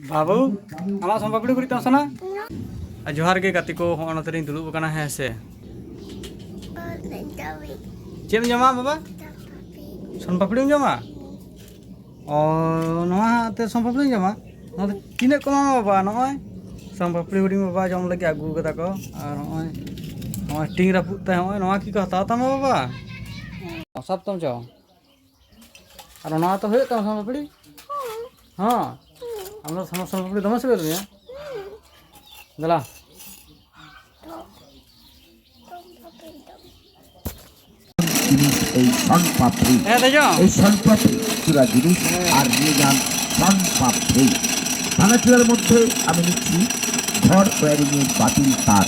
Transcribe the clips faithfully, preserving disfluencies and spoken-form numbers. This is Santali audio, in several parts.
ᱵᱟᱹᱵᱩ, ᱟᱢᱟᱜ ᱥᱚᱱ ᱯᱟᱯᱲᱤ ᱠᱚ ᱨᱤᱫ ᱛᱟᱢ ᱥᱟᱱᱟ? ᱟᱨ ᱡᱚᱦᱟᱨ ᱜᱮ ᱜᱟᱛᱮ ᱠᱚ, ᱦᱚᱸᱜᱼᱚᱭ ᱱᱚᱛᱮ ᱨᱤᱧ ᱫᱩᱲᱩᱵ ᱟᱠᱟᱱᱟ, ᱦᱮᱸ ᱥᱮ᱾ ᱪᱮᱫ ᱮᱢ ᱡᱚᱢᱟ ᱵᱟᱵᱟ? ᱥᱚᱱ ᱯᱟᱯᱲᱤᱢ ᱡᱚᱢᱟ? ᱚ, ᱱᱚᱣᱟ ᱛᱮ ᱥᱚᱱ ᱯᱟᱯᱲᱤᱢ ᱡᱚᱢᱟ? ᱱᱚᱣᱟ ᱫᱚ ᱛᱤᱱᱟᱹᱜ ᱠᱚ ᱮᱢᱟᱢᱟ ᱵᱟᱵᱟ? ᱱᱚᱜᱼᱚᱭ ᱥᱚᱱ ᱯᱟᱯᱲᱤ ᱦᱩᱰᱤᱧ ᱵᱟᱵᱟ ᱡᱚᱢ ᱞᱟᱹᱜᱤᱫ ᱟᱹᱜᱩ ᱠᱟᱫᱟ ᱠᱚ᱾ ᱟᱨ ᱱᱚᱜᱼᱚᱭ, ᱱᱚᱜᱼᱚᱭ ᱴᱤᱝ ᱨᱟᱹᱯᱩᱫ ᱛᱟᱭ, ᱱᱚᱜᱼᱚᱭ ᱱᱚᱣᱟ ᱠᱤ ᱠᱚ ᱦᱟᱛᱟᱣ ᱛᱟᱢᱟ ᱵᱟᱵᱟ? ᱥᱟᱵ ᱛᱟᱢ ᱪᱚ᱾ ᱟᱨ ᱱᱚᱣᱟ ᱛᱚ ᱦᱩᱭᱩᱜ ᱛᱟᱢᱟ ᱥᱚᱱ ᱯᱟᱯᱲᱤ? ᱦᱚᱸ᱾ ᱟᱢ ᱫᱚ ᱥᱚᱱ, ᱥᱚᱱ ᱯᱟᱯᱲᱤ ᱫᱚᱢᱮ ᱥᱤᱵᱤᱞ ᱢᱮᱭᱟ? ᱫᱮᱞᱟ᱾ ᱡᱤᱱᱤᱥ ᱮᱭ ᱥᱚᱱ ᱯᱟᱯᱲᱤ। ᱦᱮᱸ, ᱫᱮᱡᱚ᱾ এই সন পাপড়ি চূড়া জিনিস আর নিয়ে যান সন পাপড়ি। ভাঙাচোরার মধ্যে আমি নিচ্ছি ঘর ওয়্যারিং এর বাতিল তার,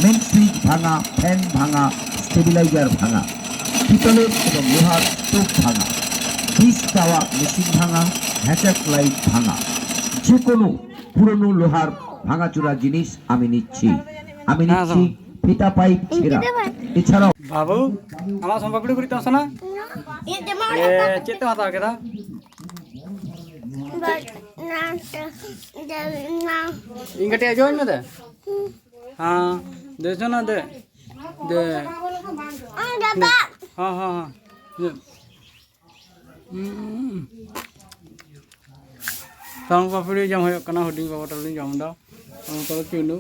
মেন সুইচ ভাঙা, ফ্যান ভাঙা, স্টেবিলাইজার ভাঙা, পিতলের এবং লোহার স্টোভ ভাঙা, ডিশ দেওয়া মেশিন ভাঙা, হ্যাচাক লাইট ভাঙা, যে কোনো পুরনো লোহার ভাঙাচোরা জিনিস আমি নিচ্ছি। আমি নিচ্ছি ফিতা পাইপ ছেঁড়া। এছাড়াও বাবু, ᱟᱢᱟᱜ ᱥᱚᱱ ᱯᱟᱯᱲᱤ ᱠᱚ ᱨᱤᱫ ᱛᱟᱢ ᱥᱟᱱᱟ? ᱪᱮᱫ ᱛᱮᱢ ᱦᱟᱛᱟᱣ ᱠᱮᱫᱟ? ᱤᱧ ᱠᱟᱹᱴᱤᱡ ᱟᱸᱡᱚᱢᱟᱹᱧ ᱢᱮ ᱫᱮ᱾ ᱦᱮᱸ, ᱫᱮ ᱥᱚᱱᱟ ᱫᱮ᱾ ᱫᱮ᱾ ᱦᱮᱸ, ᱦᱮᱸ, ᱦᱮᱸ᱾ ᱫᱮ᱾ ᱦᱩᱸ᱾ ᱥᱚᱱ ᱯᱟᱯᱲᱤ ᱡᱚᱢ ᱦᱩᱭᱩᱜ ᱠᱟᱱᱟ, ᱦᱩᱰᱤᱧ ᱵᱟᱵᱟ ᱛᱟᱞᱤᱧ ᱡᱚᱢ ᱮᱫᱟ᱾ ᱚᱱᱠᱟ ᱫᱚ ᱪᱩᱱᱩ᱾